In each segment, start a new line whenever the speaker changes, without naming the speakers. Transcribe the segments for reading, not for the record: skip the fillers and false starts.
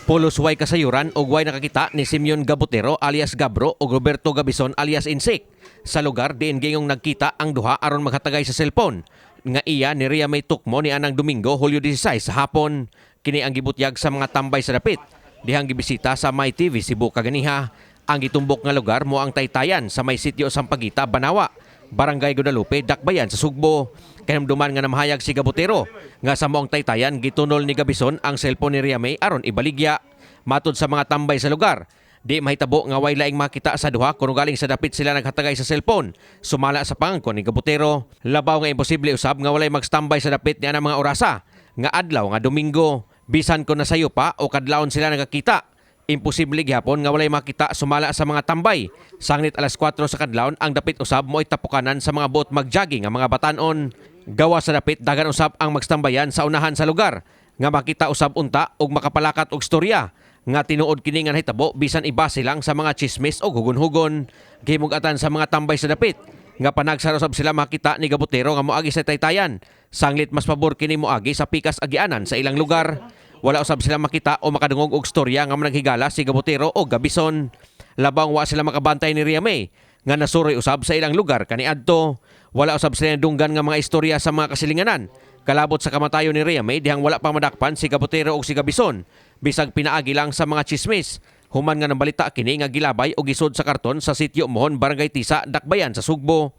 Pulos way kasayuran og way nakakita ni Simeon Gabutero alias Gabro o Roberto Gabison alias Insik sa lugar diin gingong nagkita ang duha aron maghatagay sa cellphone nga iya ni Ria May Tukmo ni anang Domingo, Hulyo 16 sa hapon. Kini ang gibutyag sa mga tambay sa dapit dihang gibisita sa My TV Cebu kaganiha. Ang gitumbok nga lugar mo ang Taytayan sa may sitio Sampaguita, Banawa, Barangay Guadalupe, Dakbayan sa Sugbo. Kahinumduman nga namahayag si Gabutero nga sa moong Taytayan gitunol ni Gabison ang cellphone ni Ria May aron ibaligya. Matod sa mga tambay sa lugar, di mahitabo nga way laing makita sa duha kung galing sa dapit sila naghatagay sa cellphone. Sumala sa pangangkon ni Gabutero. Labaw nga imposible usab nga walay magstambay sa dapit niya mga orasa nga adlaw nga Domingo. Bisan kon nasayo pa o kadlawon sila nagakita, imposible gihapon nga walay makita sumala sa mga tambay. Sangnit alas 4 sa kadlawon, ang dapit usab mo'y tapukanan sa mga buot magjogging nga mga batanon. Gawa sa dapit, dagan usab ang magstambayan sa unahan sa lugar nga makita usab unta og makapalakat og storya nga tinuod kini nga nahitabo bisan ibase lang sa mga chismis o hugon-hugon. Gihimugatan sa mga tambay sa dapit nga panagsara usab sila makita ni Gabutero nga moagi sa Taytayan. Sanglit mas pabor kini moagi sa pikas agianan sa ilang lugar. Wala usab sila makita o makadungog og storya nga managhigala si Gabutero o Gabison. Labang wa sila makabantay ni Ria May nga nasuroy usab sa ilang lugar kaniadto. Wala usab sila dunggan nga mga istorya sa mga kasilinganan kalabot sa kamatayon ni Ria May dihang wala pa madakpan si Gabutero o si Gabison bisag pinaagi lang sa mga chismis. Human nga nabalita kini nga gilabay o gisod sa karton sa sitio Mohon, Barangay Tisa, Dakbayan sa Sugbo.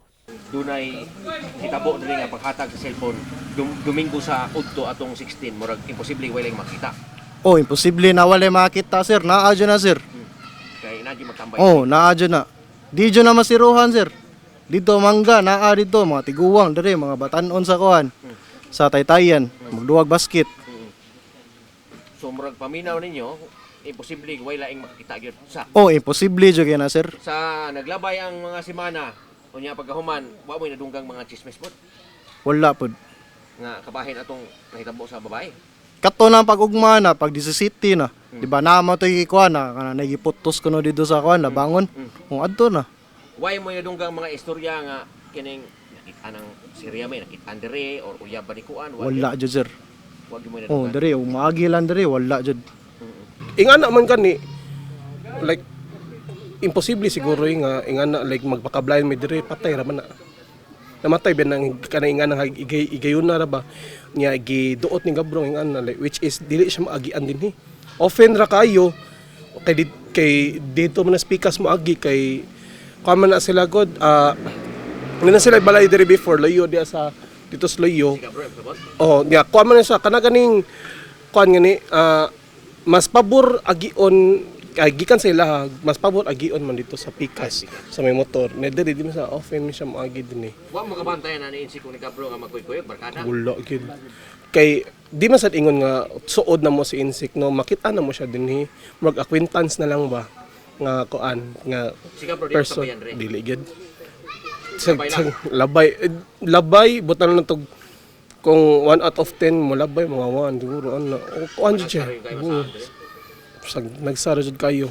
Dunay hitabo diri nga paghatag sa cellphone Domingo sa udto atong 16, murag imposible walay makita.
Oh, imposible na walay makita, sir. Naa na, sir.
Kay naa magtambay.
Oh, naa na. Di na masiruhan, sir. Dito mangga, naa dito mga tiguwang dere, mga batanon sa kuan. Sa Taytayan, magduwag basket.
So murag paminaw ninyo, imposible way laing makakita gyud sa
Oh, imposible jud na, sir.
Sa naglabay ang mga semana unya pagkahuman, wa mo'y nadunggang mga chismis pod
Wala pod.
Nga kabahin atong nahitabo sa babae?
Kato na ang pag-ugma na, pag 17 na. Di ba naman to kuan na, kana nagiputos ko no dito sa kuan, nabangon. Kung adto na.
Way mo'y nadunggang mga istorya nga kining nakita ng si Ria May nakita dire or uyab ba ni kuan?
Wala jud, sir.
Wa gyud mo'y
Oh,
nadunggan.
dere, umaagi lang dere, wala jud.
Ingana man gani, like imposible siguro yung nga ingana, like magpaka-blind may dire, patay ra man na, namatay ba nang kanang ingana nga igay igayon na ra ba niya, giduot ni Gabrong ingana, like, which is dili siya maagian dinhi. Often ra kayo kay kay dito man na speakers mo agi kay kuan man na sila god, na sila balay diri before layo diya sa dito sa layo. Oh, niya kuan man na siya kana ganing kuan gani, mas pabor agion ay gikan sa ila, mas pabor agion man dito sa pikas sa may motor. Ne diri di man sa often man siya moagi din eh.
Wa mo kabantay na ni Insik ni Gabro nga magkuy-kuyog barkada?
Wala gyud. Kay di man sad ingon nga suod na mo si Insik, no, makita na mo siya dinhi. Mag acquaintance na lang ba nga kuan nga
Si Gabro di
person
kabayan re?
Dili gyud. Sa, labay eh, labay butan lang tog kung 1 out of 10 mo labay mga 1 siguro ano o kuan jud siya. Oo. Nagsara jud kayo.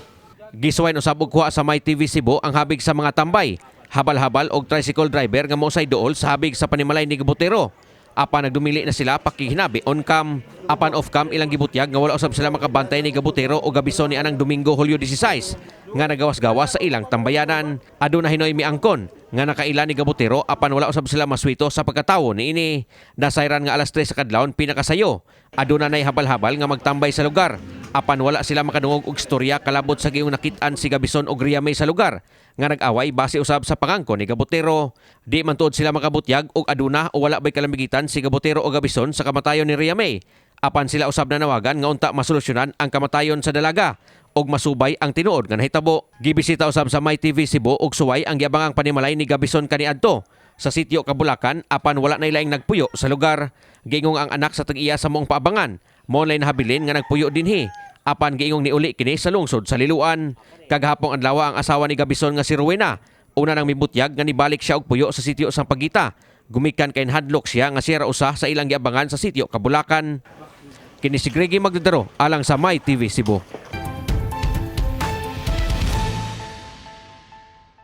Gisuwayn usab og kuha sa My TV Cebu ang habig sa mga tambay, habal-habal og tricycle driver nga mosay duol sa habig sa panimalay ni Gabutero. Apan nagdumili na sila pakihinabi on cam. Apan off cam, ilang gibutyag nga wala usab sila makabantay ni Gabutero o Gabison ni anang Domingo, Hulyo 16 nga nagawas-gawas sa ilang tambayanan. Aduna hinoy miangkon nga nakaila ni Gabutero apan wala usab sila maswito sa pagkatawo niini. Nasayran nga alas 3 sa kadlawon pinakasayo. Aduna nay habal-habal nga magtambay sa lugar. Apan wala sila makadungog og istorya kalabot sa giyong nakit-an si Gabison og Ria May sa lugar nga nag-away base usab sa pangangko ni Gabutero. Di man tuod sila makabutyag og aduna o wala bay kalamigitan si Gabutero o Gabison sa kamatayon ni Ria May. Apan sila usab nanawagan nga unta masolusyonan ang kamatayon sa dalaga og masubay ang tinuod nga nahitabo. Gibisita usab sa My TV Cebu og suway ang giabangang panimalay ni Gabison kaniadto sa sitio Kabulakan apan wala na ilaing nagpuyo sa lugar. Giingong ang anak sa tag-iya sa moong paabangan. Mo na nahabilin nga nagpuyo dinhi. Apan giingong niuli kini sa lungsod sa Liloan. Kagahapong adlaw, ang asawa ni Gabison nga si Rowena una nang mibutyag nga nibalik siya og puyo sa sitio Sampaguita. Gumikan kay hadlok siya nga siya ra usa sa ilang giabangan sa sitio Kabulakan. Kini si Greggy Magdadaro alang sa My TV Cebu.